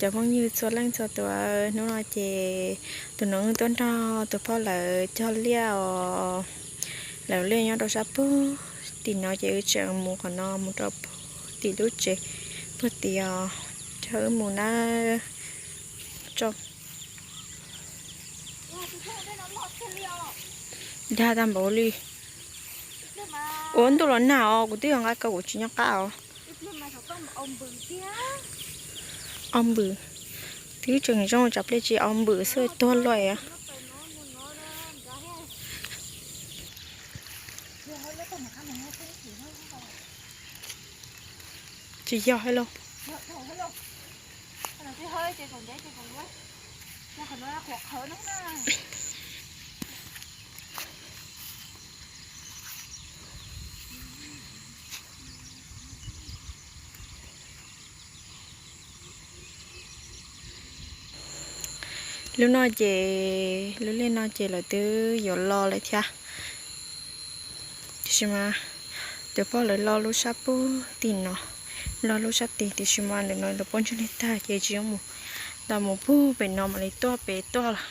Cov phooj ywg txhua leej txhua tus, hnub no ces tus nus tuaj nrog tus phauj lawv cog liaj os. Lawv liaj nyob rau sab puag tim no ces wb tseem mus qhov no mus rau puag tim lub tsev puag tim os. Cog wb mus na. Dag tag npaum li. Ua ntuj los nag os, kuv twb yog nqa koj kuv tsis nyob qab os. Au npws, twb tseem zoo tsam pliag tsis au npws xwb tuag luaj. Tsis yog lauj. Lub no ces, lub liaj no ces lawv twb yuav los lawm thiab. Tiam sis mas tus phauj lawv lo lub sab puag tim no, lo lub sab tim, tiam sis mas ntawm no lawv puab ntswg li tag ces tsis zoo mus, tau mus puag pem no mam li tuaj pem tuaj lawm.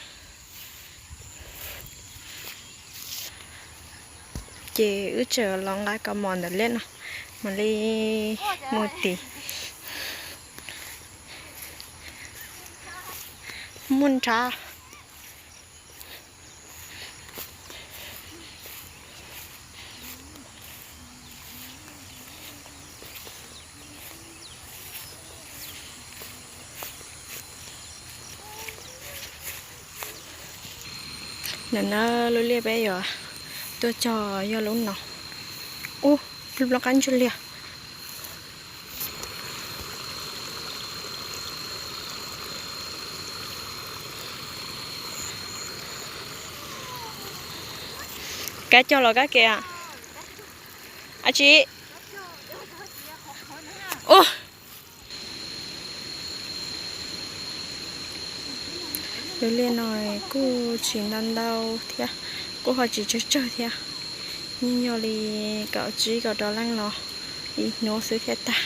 Ces wb tseem los nqa kaus mom ntawm liaj no mam li mus tim. Muaj nrhav. Ntawm no lub liaj peb yuav tuaj cog yog lub no. Ub, lub qab ntswg liaj. Kab cog los kab ke a tsi. Ub, lub liaj no kuj tsis ntau ntau thiab, kuj ho tsis tsawg tsawg thiab. Yeej yog li kaum tsib kaum rau leej los ib hnub xwb thiaj tag.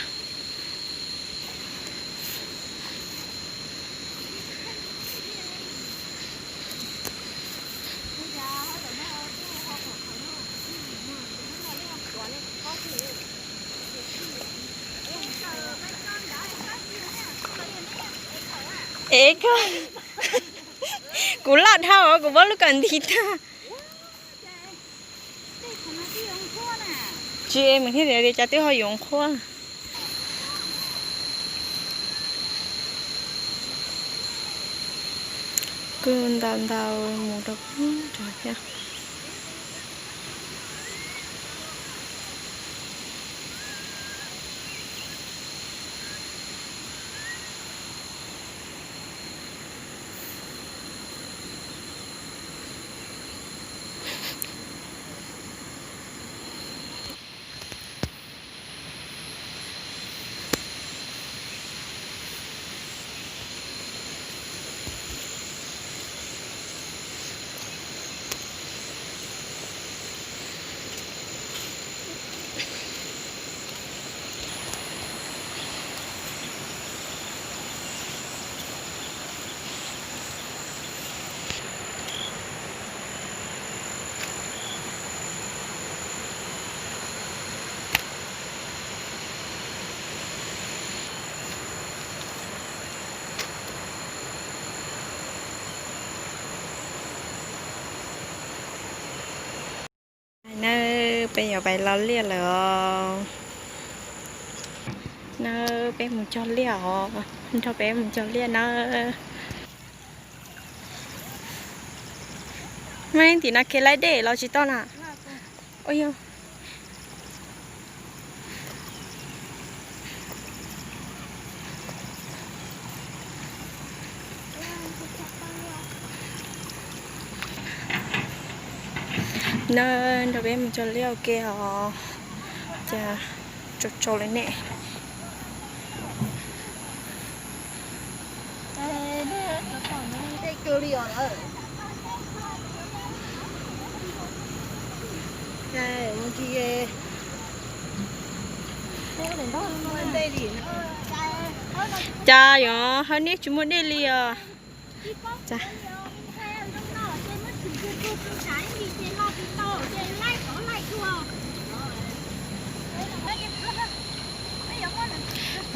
Es koj, kuv loj dhau, kuv muab lub kawm nti tag. Tsis es mas thiaj tias cas twb ho yuav nqhuab. Kuj ntau ntau mus rau pem thiab. Nawb, peb yuav pais lo liaj lawm os. Nawb, peb mus cog liaj os, nrog peb mus cog liaj nawb. Mej tim no kev laib dej los tsis tau na. Ua yog nawb, nrog peb mus cog liaj ua ke os. Cas tsau tsau li ne. Cas yuav hawv niab tsis muaj dej li os.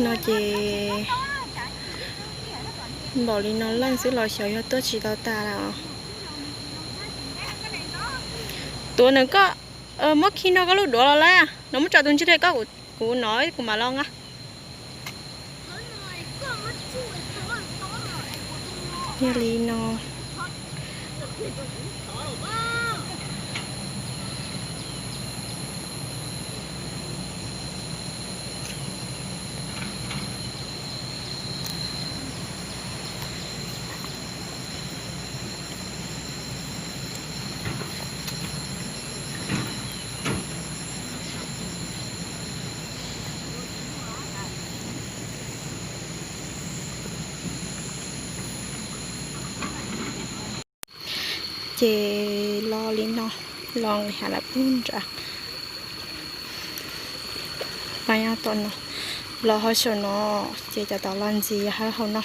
No ces npaum li no leej xwb los xyov yog tuaj tsis tau tas lawm. Tuav nws koj, muab khi no koj lub duav los lawm, no muab tso tus ntsig rau koj, kuv no kuv mam los nqa. Yog li no. Ces los li no, los nqis hav lawm pug nram pab nyob tom no, los hauv saum no, ces cov tom los ntxiv hauv no.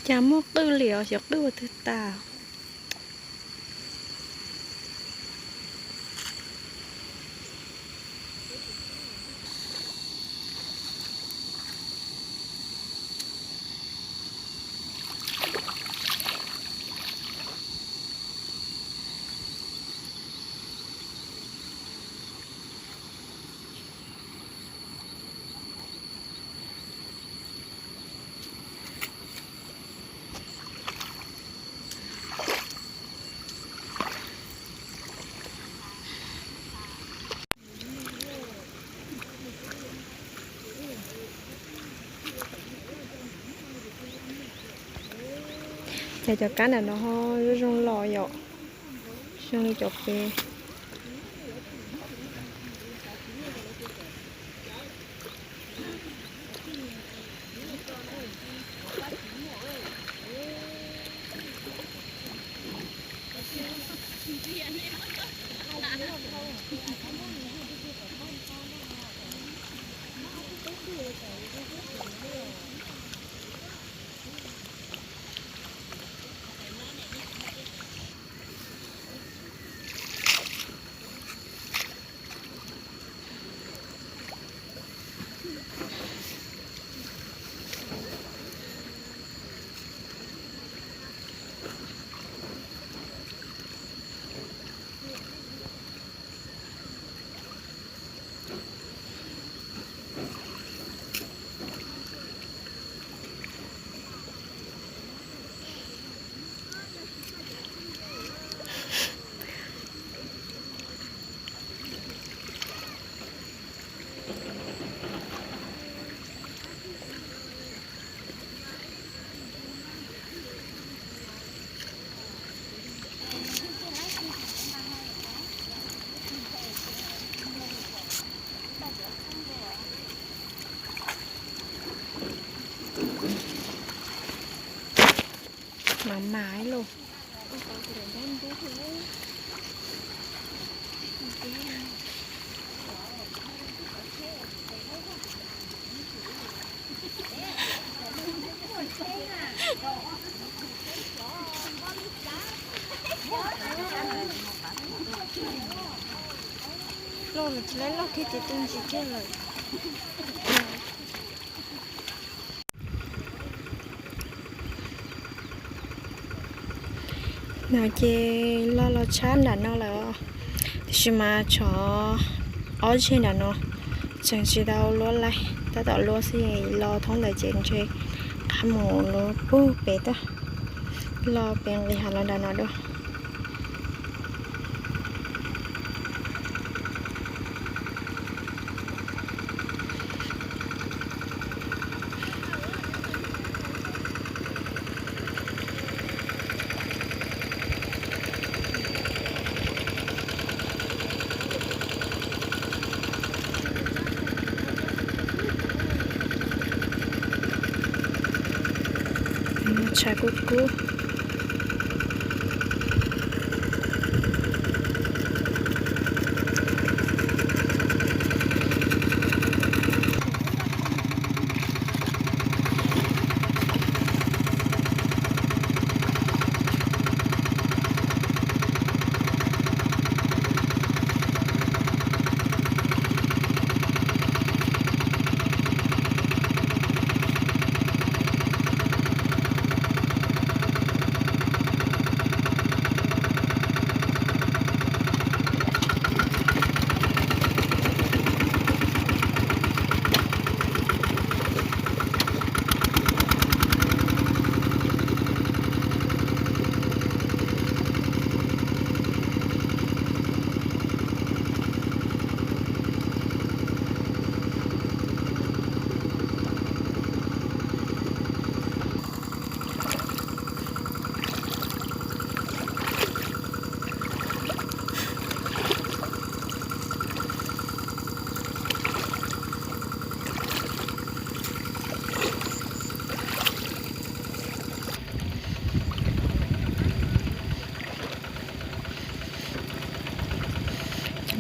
Cas muaj qwj li os, xyov qwj ua twg tas. Ces cov kab ntawm no ho zoo los yom, zoo li cov pem. Mas mas lauj. Loj los tsis loj kiag ces tu ntsis kiag lawm. No ces loj los tshab nram no lawm, tiam sis mas tshuav ob zeg nram no tseem tsis tau luab laij, tab tom luab xwb, los thoob ntawd ces ntshe qab mus luab pug pem tag, los pem nqis hav los nram no dua. Tshav kub kub. Cov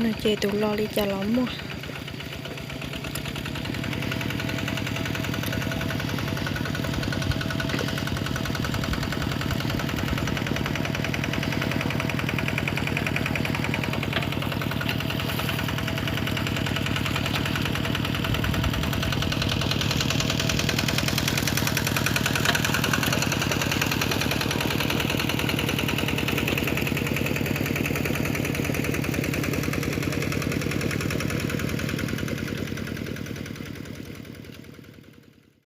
no ces tus lo li cas los muaj.